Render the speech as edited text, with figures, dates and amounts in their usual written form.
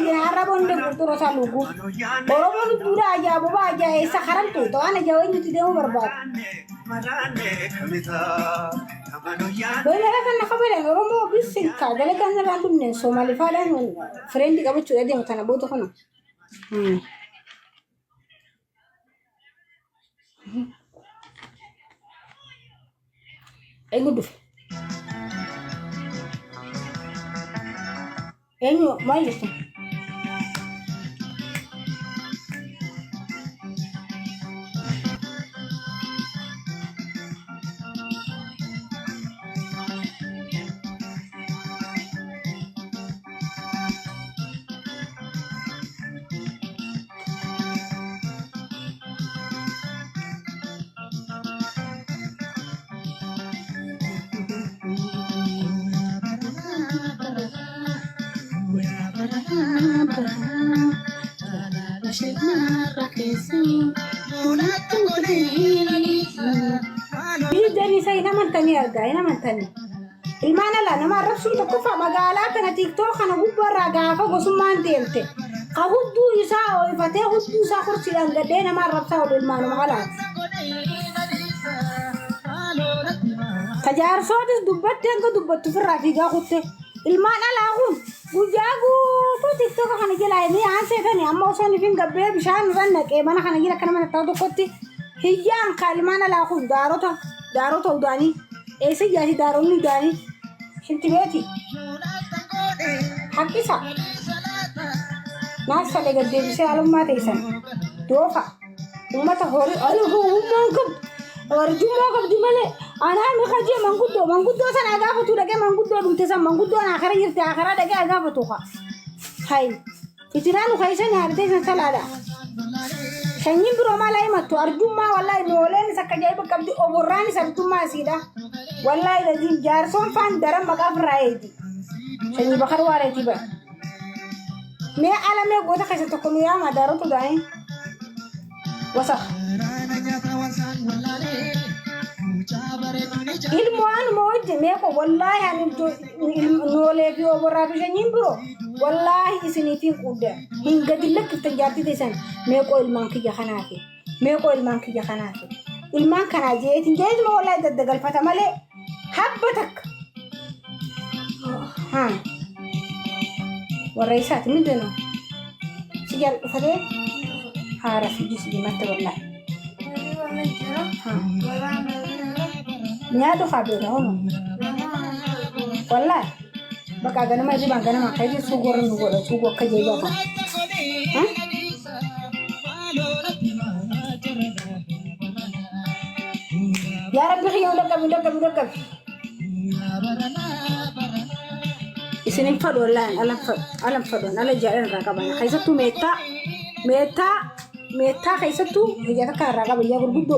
Tiyya arraba hundi qurxuroo isaa luuguu. Oromoon hudduudha ajaa bobaa ajaa eessa karamtu ta'an ajaa eenyutti deemuu barbaada. Wayii kan na kabajan Oromoo bisinka dalagaan irraan dhumne Somaalifaadhaan fireendi qabachuudha deema tana booda kana. Eenyu dhufe? Eenyu maal jettu? Biyyi isa hin amantanii argaa hin amantanii. Ilmaan alaa nama arrabsuun tokkoffaa magaalaa kana tiiktoo kana gubbaarraa gaafa gosummaan deemte. Ka hudduu isaa ooyifatee hudduu isaa kursiidhaan gadhee nama arrabsaa oolu ilmaanuma alaati. Tajaarsootis dubbatte hanga dubbattu ofirraa fiigaa kutte. Ilmaan alaa kun guyyaa guutuu tiktooka kana jalaa ni aanseetani amma osoo nifin gabbee bishaan irra naqee mana kana jala akka nama tattaa'u tokkotti hiyyaan ka ilmaan alaa kun daarota daarota udaanii eessa ijaati daaronni udaanii shinti beeti haqqisa naassalee gad deebisee alummaa teessan doofa. Uummata horii alhummaan qabdu arjummaa qabdi malee anaa mi kajee manguddoo manguddoo sana gaafatu dhaqee manguddoo dhumte san manguddoon akara jirti akara dhaqee gaafatu ka hay fitinaa nu keessa nyaatee san salaadha. Sanyiin biroo maal himattu arjummaa wallaahi nooleenis akka ajaa'iba qabdi oborraanis arjummaa isiidha. Wallaahi laziim jaarsoon faan daran maqaa ofirraa eegi. Sanyii bakar waareetii bara. Mee ala mee goota keessa tokko nu yaama daarotu daa'e. Wasakh. Ilmoo anuma wajji mee ko wallaahi ani noolee fi oborraa fi sanyiin biroo wallaahi isiniitiin quudda hin gadi lakkiftan jaartii teessan mee qoo ilmaan kiyya kanaafi mee qoo ilmaan kiyya kanaafi ilmaan kanaa jeetiin jeetuma wallaahi daddagalfata malee habba takka Haa. Warra isaati mindinu. Si jala dhufatee haara fi jisi dimatte wallahi. Nyaadhu haa beela hono. Wallahi. Bakka ganama jibaan ganama akka jiru suuqoo warra nu godha suuqoo akka jeebaa kana. Yaa Rabbi kiyya dhaqqabi dhaqqabi dhaqqabi. Isin hin fadhu wallaahi alan fadhu alan fadhu ala jaalan irraa qaban keessattuu meettaa meettaa meettaa keessattuu biyya takka irraa qaba yaa gurguddoo.